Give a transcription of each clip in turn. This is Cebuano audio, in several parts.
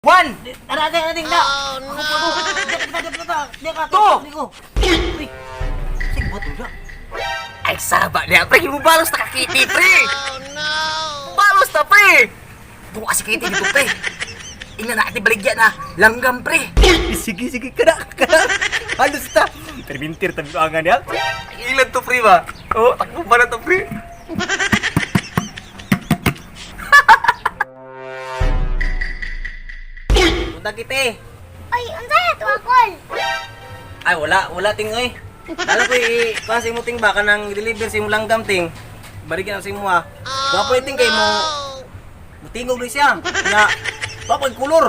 One! Tara, ating, ating, na! Ako po to! Di ka, di ka, di ka, Two! di ko. Uy! Sige, buhat mo siya. Ay, saba niya, pre. Mubalos na kakiti, pre. Oh, no. Mubalos na, pre. Buka si Kitty dito, pre. Ingnan na ating baligya na. Langgam, pre. Sige, sige, kada, kada. Halos ta. Termintir, tabi angan niya. Ay, ilan to, pre, ba? Oh, takbo pa na to, pre. Punta kita eh. Ay, unsa na to akol? Ay, wala, wala ting oy. Dala ko eh, kasi mo ting baka nang deliver sa imong langgam ting. Balikin ang sa imo ha. Gwapo ting kay mo. Mutingog ni siya. Nga, gwapo ang kulor.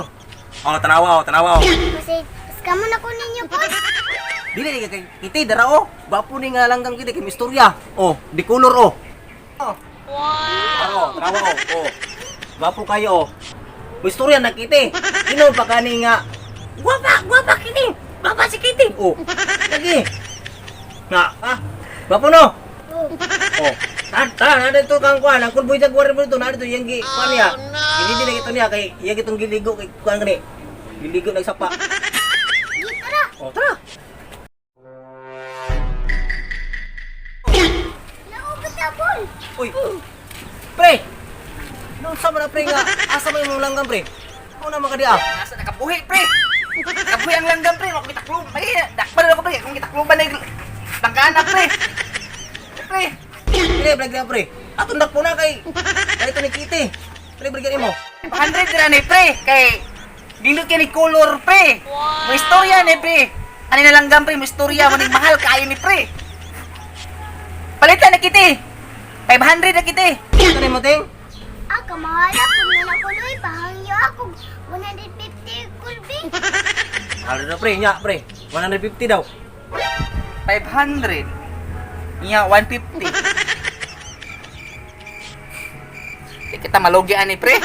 Oh, tanawa oh, tanawa oh. Kasi kamo na ko ninyo ko. Dili ni kay kiti dara oh. Gwapo ni nga langgam kiti kay mistorya. Oh, di kulor oh. Oh. Wow. Oh, tanawa oh. Oh. Gwapo kayo oh. Mistorya na kiti. Ino pa kani nga. Gwapa, gwapa kiti. Gwapa si kiti. Oh. Lagi. Na, ah. Gwapo no. Oh. Oh. Tara, tara, na dito kang kuan, ang kulboy jaguar mo dito, na dito yang gi kuan niya. Hindi na ito niya kay yang itong giligo kay kuan kani. Giligo nagsapa. Di tara. Oh, tara. Naugot na bol. Uy. Pre. Nung sa man na, pre nga, asa man imong langgam pre? Ako na makadi ah. Nasa nakabuhi, pre. Nakabuhi ang langgam, pre. Ako kitaklub. Ay, dakpan na ako, pre. Akong kitakluban na yung langgana, pre. Pre. Dili pre pre, pre. Aton dakpo na kay kay ito ni Kitty. Pre bigyan imo. 100 na ni, pre. Kay, dindot kay ni color, pre. May istorya ni, pre. Ano na langgam, pre? May istorya. Maning mahal kaayo ni, pre. Palitan na kiti. 500 na kiti. Ito ni mo ting. Ah, kamahala pud na na kuloy pahangyo ako 150 kulbi. Halo na pre, nya pre. 150 daw. 500. Iya, 150. Di kita malugi ani, pre.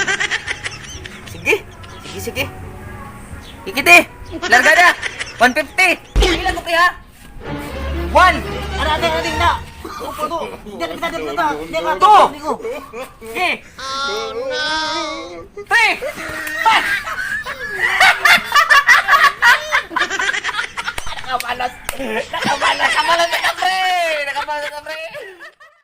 Sige. Sige, sige. Ikiti. Largada. 150. Ilan ko, pre, ha? 1. Tara, ating, ating na. Upo to. Di ka, di ka, di ka. Two. Di ko. Sige. Oh, no. 3. 5. Nakabalas. Nakabalas.